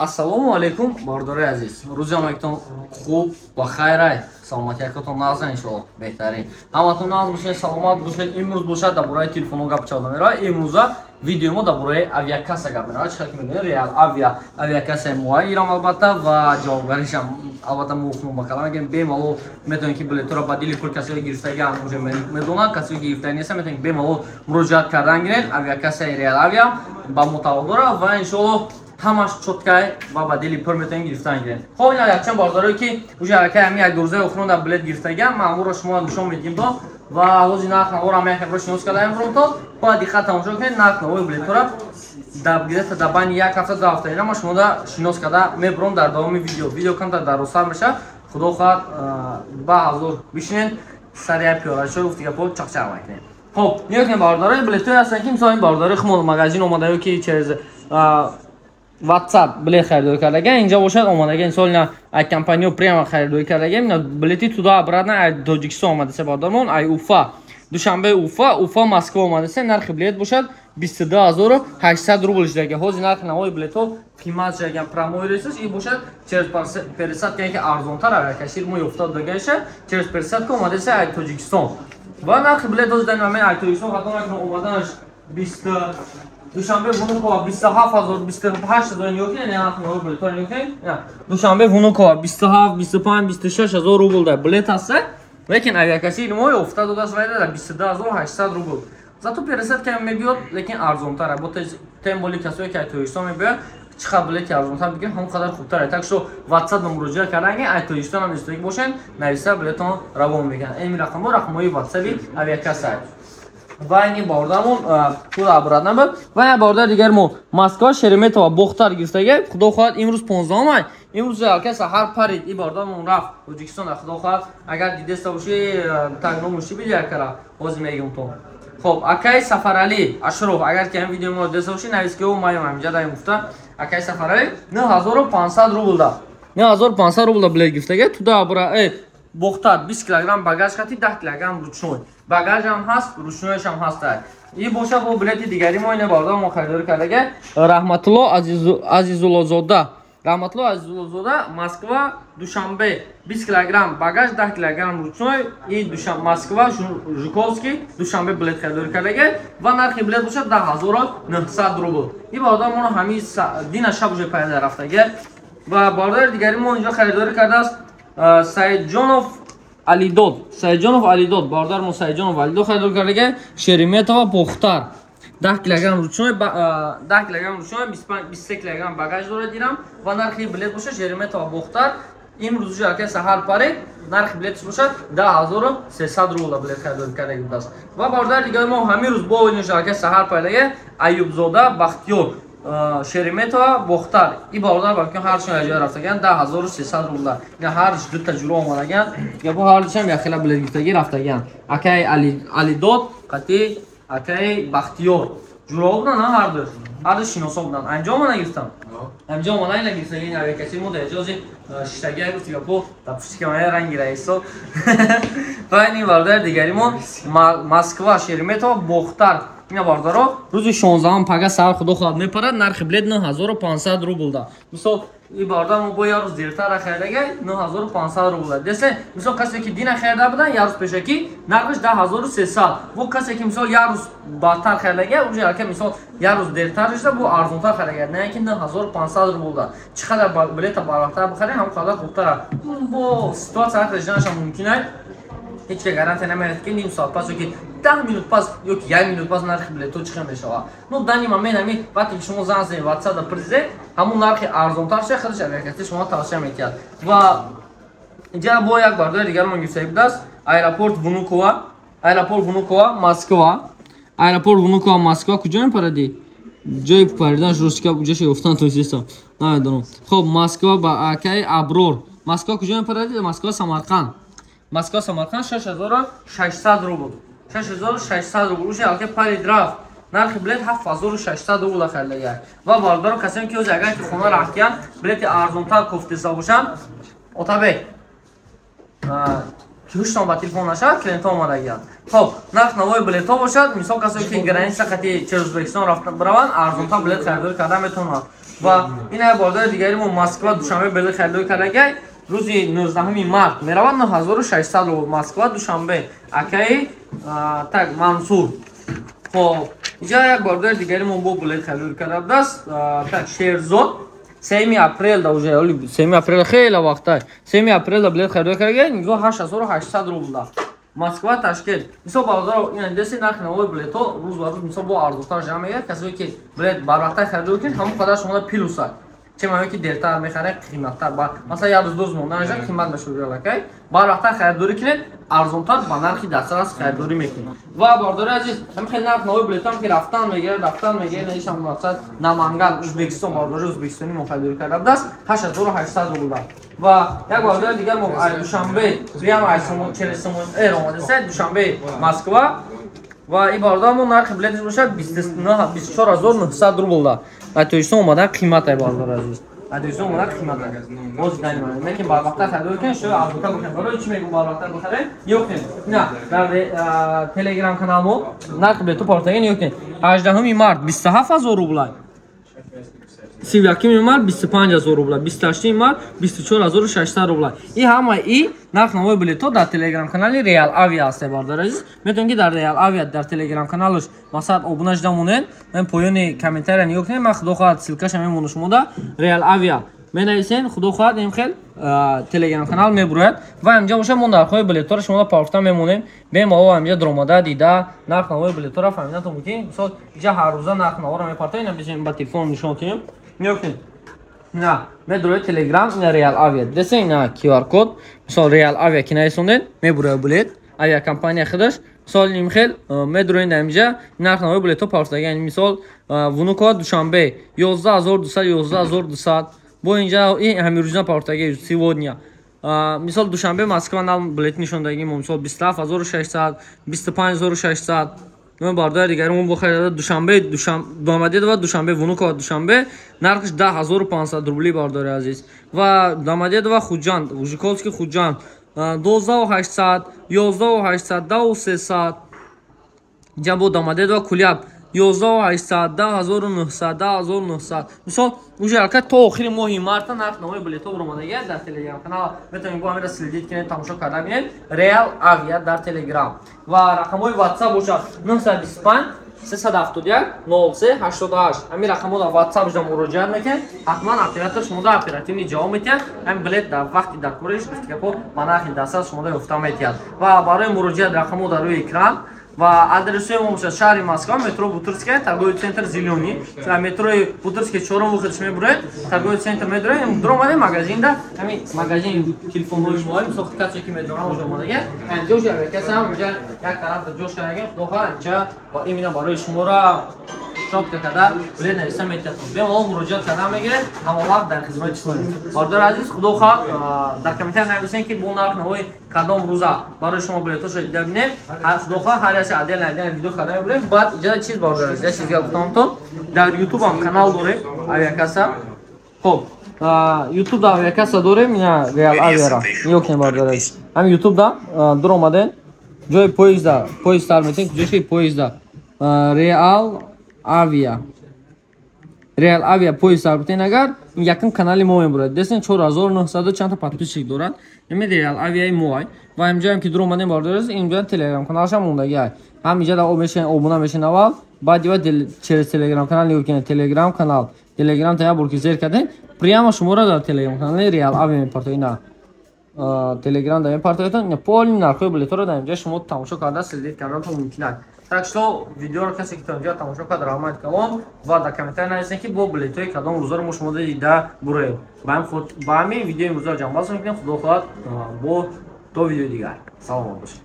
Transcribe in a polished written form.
Ассалому алайкум, бародарои азиз. Рӯзи ҳамагитон хуб ва хайрай. Саломатиякатон нағза, иншоалло. Беҳтарин. Ҳаматон нағз бошед, саломат бошед. Имрӯз бошад, дар бораи телефонҳо гап чавда меравад. Имрӯза видеои мо дар бораи авиакасса гап меравад. Чӣ ки медонед, Реал Авиа авиакассаи муайирам, албатта, ва ҷавобгаришам, албатта, муфнум ба калам мегӯем. Бемалол метавонед, ки билетҳоро ба дили пул, касое гирифтагиам уже медонанд, касое гирифтаги нестанд, метавонед бемалол муроҷиат кардан гиред. Авиакассаи Реал Авиа ба мо тааллуқ дорад ва иншоалло ҳамаш чёткай ва ба дили пур метавонед гирифтан гиред. Хоб, ина якчанд бародарое, ки уже аллакай ҳамин як 2 рӯзаи охирон дар билет гирифтагиам, ман амуро шумо нишон медиҳем то ва ҳози нарх наворам як бор шинос кардаем то бояд диққат тамошо кунед. Нарх навои билетҳоро дар где-то дар байни як ҳафта, 2 ҳафта ина ма шумода шинос карда мебурам дар давоми видео. Видео камтар дарозтар мешавад, худо хоҳад, ба ҳазор бишинед, сари як пиёлачо гуфти гапо чақчақ мекунем. Хоб, нигоҳ кунед, бародарои, билетҳое ҳастанд, ки мисол ин бародарои хумон магазин омада ё ки через WhatsApp билет харидорӣ кардаган. Инҷа бошад, омадага, мисол, ина ай компаниё прямо харидорӣ кардаган. Ина билети туда обратно ай Тоҷикистон омадасе, бародармон, ай Уфа, Душанбе, Уфа, Уфа, Москва омадасе. Нархи билет бошад 22 800 рубл шудага. Ҳозир нархи навои билетҳо қимат шудаган. Прямой рейсаш и бошад, через пересадка, ки арзонтар авиакассир мо ёфта додагаша, через пересадка омадасе ай Тоҷикистон. Ва нархи билет ҳозир дар ин ай Тоҷикистон, хато накунам, омаданаш бист Душанбе Внуково 27 000, 28 000. Нигоҳ кунед, нархи билетҳоро нигоҳ кунед. Душанбе Внуково 27, 25, 26 000 рубл дар билет ҳаста, лекин авиакассири мо ёфта додааст вайда дар 22 800 рубл. Зато пересадка мебиёд, лекин арзонтар. Бо тем более касое, ки ай Тоҷикистон мебиёд, чӣ қадр билети арзонтар бигирем, ҳамон қадар хубтар. Так что WhatsApp муроҷиат карданги, ай Тоҷикистон ҳам истоги бошед, нависа, билетон равон мекунад. Ин рақамҳо рақамҳои WhatsApp авиакасса. Ва ини бародармон пул обратно буд. Ва як бародар дигар мо Москва Шереметова Бохтар гирифтага. Худо хоҳад, имрӯз 15 май, имрӯз алка саҳар парид, и бародармон рафт Тоҷикистон. Худо хоҳад, агар дидеста бошӣ, тагно муши биди акара, ҳозир мегӯм то. Хоб, акай Сафаралӣ Ашроф, агар ки ҳам видео моро дидаста бошӣ, навис, ки ӯ маем ҳаминҷа даем гуфта. Акай Сафаралӣ 9500 рубл да, 9500 рубл да билет гирифтага туда бара Бохтар, 20 килограмм багаж хати, 10 килограмм ручной багажам ҳаст, ручнойшам ҳаст. И боша бо билети дигари мо, ина бародар мо харидорӣ кардага, Раҳматулло Азизуллозода, Раҳматулло Азизуллозода, Москва Душанбе, 20 килограмм багаж, 10 килограмм ручной. И Москва Жуковский Душанбе билет харидорӣ кардага ва нархи билет бошад 10 900 рубл. И бародар моро ҳамин дина шаб уже пайда рафтага. Ва бародари дигари мо инҷо харидорӣ кардааст, Саидҷонов Алидод, Саидҷонов Алидод, бародар мо Саидҷонов Алидод харидор кардага, Шереметова Бохтар, 10 килограмм ручной, 10 килограмм ручной, 23 килограмм багаж дорад дирам. Ва нархи билет бошад, Шереметова Бохтар, имрӯз уже акай саҳар парид, нархи билетш бошад 10 300 рубл билет харидорӣ кардаги будааст. Ва бародари дигари мо ҳамин рӯз бо акай саҳар паридаги, Аюбзода Бахтиёр, Шереметова Бохтар. И бародар балким ҳарчон як ҷоя рафтаган, 10 300 рубла. Ина ҳар дута ҷуро омадаган, гапо ҳардушам якхела билет гирифтагӣ рафтаган. Акай Алидод қати акай Бахтиёр ҷуро будан, ҳарду шиносо будан. Анҷо омада гирифтам, анҷо омада ина гирифтаги. Ин авиакассир мо дар эҷози шиштагия гуфти гапо дар пушти камера ранги раисо. Ва ин бародари дигаримон Москва Шереметова Бохтар. Ина бародаро, рӯзи 16-ум, пага саҳар, худо хоҳад, мепарад. Нархи билет 9500 рубл да. Мисол, и бародар мо бо як рӯз дертар харидаги, 9500 рубл да. Десе, мисол, касе ки дина харида будан, як рӯз пешакӣ, нархаш 10 300. Бо касе ки, мисол, як рӯз баъдтар харидаги, уже алка, мисол, як рӯз дертар шуда, бо арзонтар харидаги, на ки 9500 рубл да. Чӣ қадар билета барвақттар бихарем, ҳам қадар хубтар. Бо ситуация ҳар шиданашам мумкин аст, ҳеҷ ка гарантия намедиҳад, ки ним соат пас ёки 10 минут пас ёки як минут пас нархи билетҳо чӣ хел мешавад. Но данный момент, ҳами вақте ки шумо занг занед, WhatsApp да пурсиде, ҳамун нархи арзонтар ша худаш авиакасси шумо тавсия мекунад. Ва инҷа бо як бародари дигармон гирифтаги будааст, аэропорт Внуково, аэропорт Внуково Москва, аэропорт Внуково Москва. Куҷо мепарадӣ? Ҷои париданаш русика ҷоша ёфтан тонистам, намедонам. Хоб, Москва ба акаи Аброр. Москва куҷо мепарадӣ? Москва Самарқанд, Москва Самарқанд, 6600 рубл, 6600 рубл. Уже алка парид рафт, нархи билет 7600 рубл харидага. Ва бародаро, касоне ки агар ки хона рафтиян, билети арзонтар кофтеса бошанд, отабек ки ҳуштон ба телефон нашавад, клиентҳо омадагиянд. Хоб, нарх навои билетҳо бошад, мисол, касое ки граница хати через Ӯзбекистон рафта бираванд, арзонтар билет харидорӣ карда метавонанд. Ва ин бародари дигари мо Москва Душанбе билет харидорӣ кардагай, рӯзи 19 март меравад, 9600 рубл, Москва Душанбе, акаи так Мансур. Хоб, инҷа як бародари дигари мо бо билет харидорӣ карда будааст, так Шерзод, 3 апрел да, уже 3 апрел хеле вақта, 3 апрел да билет харидорӣ кардагай, нигоҳ 8800 рубл да. Москва Ташкент. Мисол бародаро, ин деси нархи навои билетҳо рӯз ба рӯз мисол бо арзонтар ҷамъ мегардад. Касое ки билет барвақттар харидорӣ кунед, ҳамон қадар шумода плюс аст. Че маъно ки дертар мехаред, қиматтар. Масалан, як рӯз 2 рӯз монда мешавад, қимат мешавад аллакай. Барвақттар харидорӣ кунед, арзонтар ба нархи дастрас харидорӣ мекунед. Ва бародари азиз, ҳамин хел нарх навои билетҳо ки рафтан мегирад, рафтан мегирад, ин ҳам мақсад Наманган, Ӯзбекистон, бародари ӯзбекистонӣ мо харидорӣ карда будааст, 8800 рубл. Ва як бародари дигар мо аз Душанбе, прямо аз через Сомон Эйр омадааст, Душанбе Москва. Ва ин бародар мо нархи билеташ бошад 24900 рубл да. Аз Тоҷикистон омадан қимат ай, бародари азиз. Аз Тоҷикистон омадан қимат ай. Боз дан лекин барвақттар харидорӣ кунед, шояд арзонтар бихаред. Барои чӣ мегӯм барвақттар бихаред? Нигоҳ кунед. Ина дар Телеграм канал мо нархи билетҳо партофтагӣ, нигоҳ кунед. 18 март 27000 рубл. 31 март 25000 рубл, 28 март 24600 рубл. И ҳама и нарх навои билетҳо дар Телеграм канали Реал Авиа аст, бародари азиз. Метавонед ки дар Реал Авиа дар Телеграм каналаш масалан обуна шуда монед. Ман поёни комментария нигоҳ кунед, ман худо хоҳад ссылка ша мемонам шумода. Реал Авиа менависен, худо хоҳад ин хел Телеграм канал мебурояд. Ва инҷа боша мо нархҳои билетҳоро шумо партофта мемонем. Бемалол инҷа дуромада дида нарх навои билетҳоро фаҳмидан мумкин. Мисол инҷа ҳар рӯза нарх наворо мепартоем, ина бизем ба телефон нишон кунем. Нигоҳ кунед. На, медурои Телеграм, ина Реал Авиа. Десен ина QR код. Мисол Реал Авиа ки нависонден, мебурояд билет. Авиакомпания худаш. Мисол ин хел медуроин дар инҷа нарх навои билетҳо партофтага. Яъне мисол Внуково Душанбе 11200, 11200. Бо инҷа ин ҳамин рӯза партофтага сегодня. Мисол Душанбе Москва нам билет нишондагӣ мо мисол 27600, 25600. Мо бародари дигари мо бо харида Душанбе, Домодедово Душанбе, Внуково Душанбе нархш 10500 рубли, бародари азиз. Ва Домодедово Хуҷанд, Жуковский Хуҷанд 12800, 11800, 10300. Инҷа бо Домодедово Куляб 11800, 10900, 10900. Мисол уже аллакай то охири моҳи марта нарх навои билетҳо баромадагиаст дар Телеграм канал. Метавонед бо ҳамира следить кунед, тамошо карда бинед. Реал Авиа дар Телеграм. Ва рақамҳои WhatsApp бошад 925 371 03 88. Ҳамин рақамҳо дар WhatsApp шуда муроҷиат мекунед, ҳатман оператор шумода оперативный ҷавоб медиҳад. Ҳамин билет дар вақти дар кориш гуфтигапҳо ба нархи дастрас шумода ёфта медиҳад. Ва барои муроҷиат рақамҳо дар рӯи экран. Ва адресҳои мо бошад шаҳри Москва, метро Бутырская, торговый центр Зелёный. Метрои Бутырская чорум выход ш мебуроед, торговый центр медроед, дуромадем магазинда, ҳамин магазин телефонҳои шумо, мисол касе ки медонам уже омадага. Инҷа уже касам инҷа як тараф ҷош кардаги, худо хоҳад инҷа именно барои шуморо чётко карда билет нависа метиҳад. Бемалол муроҷиат карда мегиред, ҳама вақт дар хизмати шумо. Бародари азиз, худо хоҳад дар комментария нависен ки бо нарх навои кадом рӯза барои шумо билетҳошо дида бинем. Худо хоҳад ҳар яше отдельно отдельно видео карда мебурем. Баъд иҷоза чиз, бародари азиз, як чиз дига гуфтам то дар YouTube ҳам канал дорем Авиакасса. Хоб, YouTube да Авиакасса дорем, ина Реал Авиара. Нигоҳ кунед, бародари азиз. Ҳамин YouTube да дуромаден, ҷои поезда, поезд сар метен, ҷои поезда Реал Авиа. Реал Авиа поезд сар битен агар, якум канали мо мебурад. Десен 4900 чанд та подписчик дорад. Ҳамин Реал Авиаи мо ай. Ва инҷоям ки дуромадем, бародари азиз, инҷо Телеграм каналашам мондаги ай. Ҳам инҷа да мешин обуна мешин аввал, баъд дива через Телеграм канал нигоҳ кунед, Телеграм канал. Телеграм та як бор ки зер кардем, прямо шуморо дар Телеграм канали Реал Авиа мепартояд. Ина Телеграм да мепартояд, ина полный нархҳои билетҳоро дар инҷа шумо тамошо карда, следить карданатон мумкин аст. Так что видеоро касе ки то инҷа тамошо кард, раҳмат калон, ва дар комментария нависед ки бо билетҳои кадом рӯзаро мо шумо дида буроем. Ба ҳамин видеои имрӯзаро ҷамъбаст мекунем. Худо хоҳад бо то видеои дигар. Саломат бошед.